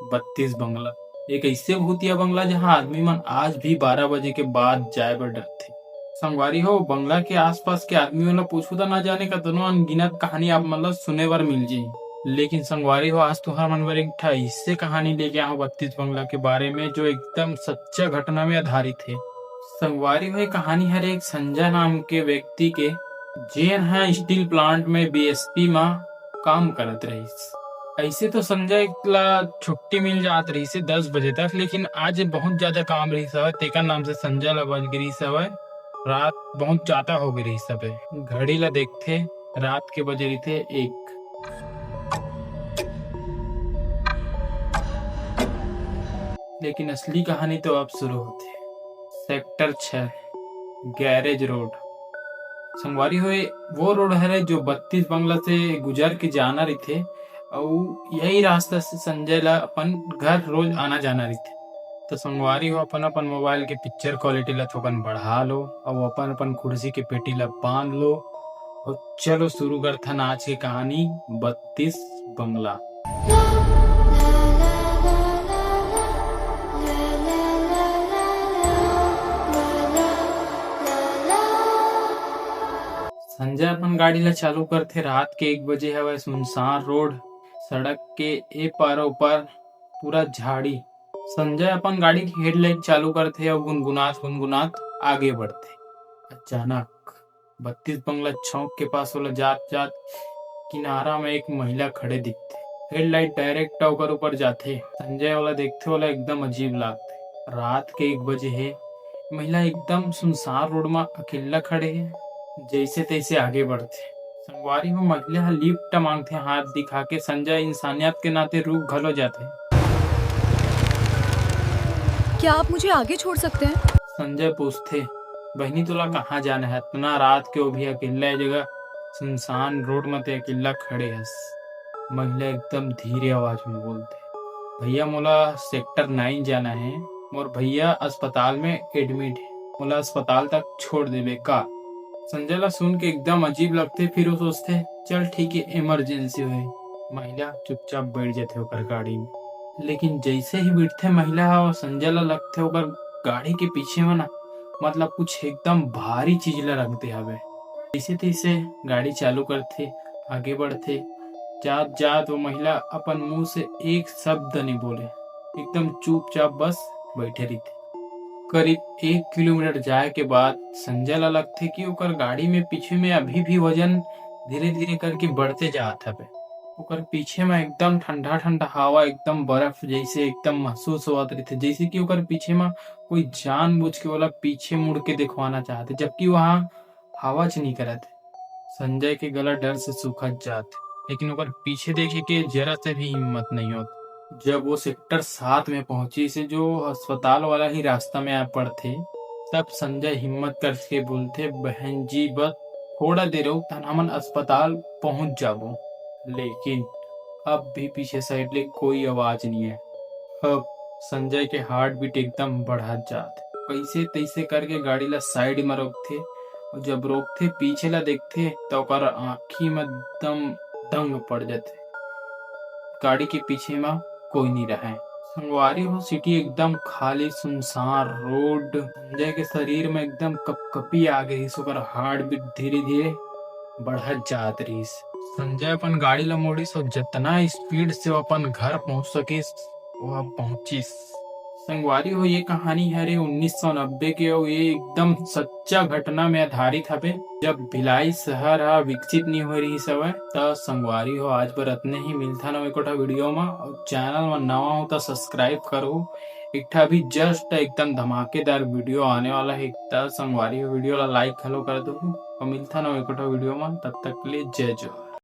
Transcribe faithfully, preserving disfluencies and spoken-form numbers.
बत्तीस बंगला। एक ऐसे भूतिया बंगला, जहां आदमी मन आज भी बारह बजे के बाद जाए बर डरथे। संगवारी हो, बंगला के आसपास के आदमी मन ला पूछू त ना जाने कतनो अनगिनत कहानी आप मन ला सुने बर मिल जाही। लेकिन संगवारी हो, आज तुहर मन बर एक ठा ऐसे कहानी लेके आए हंव बत्तीस बंगला के बारे में, जो एकदम सच्चा घटना में आधारित हे। संगवारी हो, ये कहानी हर एक संजय नाम के व्यक्ति के, जेन ह steel plant में B S P म काम करत रहिस। ऐसे तो संजय ला छुट्टी मिल जात रहिस हे दस बजे तक, लेकिन आज बहुत ज्यादा काम रहिस हवय, तेकर नाम से संजय ला बज गे रहिस हवय। रात बहुत ज्यादा हो गे रहिस हवय। घड़ी ला देखथे, रात के बजे रहिथे एक। लेकिन असली कहानी तो अब शुरू होथे। सेक्टर छह, गैरेज रोड। संगवारी हो, वो रोड हरे, जो बत्तीस बंगला से गुजर के जाना रहिथे, अउ यही रास्ता से संजय ला अपन घर रोज आना जाना रहिथे। तो संगवारी हो, अपन अपन मोबाइल के पिक्चर क्वालिटी ला थोकन बढ़ा लो, अउ अपन अपन कुर्सी के पेटी ला बांध लो, अउ चलो शुरू करथन आज के कहानी बत्तीस बंगला। संजय अपन गाड़ी ला चालू करथे। रात के एक बजे हवय, सुनसान रोड, सड़क के ए पार ओ पार पूरा झाड़ी। संजय अपन गाड़ी के हेडलाइट चालू करथे अउ गुनगुनात गुनगुनात आगे बढ़थे। अचानक बत्तीस बंगला चौक के पास ओला जात जात किनारा में एक महिला खड़े दिखथे। हेडलाइट डायरेक्ट ओकर ऊपर जाथे। संजय ओला देखथे, ओला एकदम अजीब लागथे। रात के एक बजे हे, महिला एकदम सुनसान रोड म अकेल्ला खड़े हे, जइसे तइसे आगे बढ़थे। संगवारी हो, महिला ह लिफ्ट मांगथे, हाथ दिखा के। संजय इंसानियत के नाते रुक घलो जाथे। क्या आप मुझे आगे छोड़ सकते हैं? संजय पूछथे, "बहिनी, तोला कहाँ जाना है? इतना रात के वो भी अकेल्ला ए जगह सुनसान रोड म ते अकेल्ला खड़े हस।" महिला एकदम धीरे आवाज में बोलथे, "भैया, मोला सेक्टर नाइन जाना है, मोर भैया अस्पताल में एडमिट है, मोला अस्पताल तक छोड़ देबे का?" संजय ला सुन के एकदम अजीब लगथे, फिर वो सोचथे, "चल ठीक है, इमरजेंसी होही।" महिला चुपचाप बैठ जाथे ओकर गाड़ी में। लेकिन जैसे ही बैठथे महिला ह, संजय ला लगथे ओकर गाड़ी के पीछे में ना, मतलब, कुछ एकदम भारी चीज ला रख दे हवे। जैसे तैसे गाड़ी चालू करथे, आगे बढ़थे। जात जात वो महिला अपन मुंह से एक शब्द नहीं बोले, एकदम चुपचाप बस बैठे रहिथे। करीब एक किलोमीटर जाए के बाद संजय ला लगथे कि ओकर गाड़ी में पीछे में अभी भी वजन धीरे धीरे करके बढ़ते जात हवे। ओकर पीछे में एकदम ठंडा ठंडा हवा, एकदम बर्फ जैसे एकदम महसूस होवत रहिथे, जैसे कि ओकर पीछे में कोई जानबूझ के ओला पीछे मुड़ के देखवाना चाहथे, जबकि वहाँ हवा च नहीं करत। संजय के गला डर से सूखत जात, लेकिन ओकर पीछे देखे के जरा से भी हिम्मत नहीं होत। जब वो सेक्टर सात में पहुंचिस, जो अस्पताल वाला ही रास्ता में आ पड़थे, तब संजय हिम्मत करके बोलथे, "बहन जी, बस थोड़ा देर अउ, तहन हमन अस्पताल पहुंच जाबो।" लेकिन अब भी पीछे साइड ले कोई आवाज नहीं है। अब संजय के हार्ट बीट एकदम बढ़त जात। कैसे तैसे करके गाड़ी ला साइड में रोकथे, और जब रोकथे, पीछे ला देखथे, तो ओकर आँखी में एकदम दंग पड़ जाथे। गाड़ी के पीछे में कोई नहीं रहे। संगवारी हो, सिटी एकदम खाली, सुनसान रोड। संजय के शरीर में एकदम कपकपी आ गई, ओकर हार्ट बीट धीरे धीरे बढ़त जात रहिस। संजय अपन गाड़ी ला मोड़िस और जतना स्पीड से वो अपन घर पहुंच सकिस, वो पहुंचिस। संगवारी हो, ये कहानी हरे उन्नीस सौ नब्बे के, और ये एकदम सच्चा घटना में आधारित हवे, जब भिलाई शहर हा विकसित नहीं हो रहिस हवे। त संगवारी हो, आज बर अतने ही। मिलथन अउ एकोठा वीडियो मा, और चैनल मा नवा हो त सब्सक्राइब करो। एक ठा भी जस्ट एकदम धमाकेदार वीडियो आने वाला है, त संगवारी हो, वीडियो ला लाइक घलो कर दो, और मिलथन अउ एकोठा वीडियो मा। तब तक के लिए जय जोहार।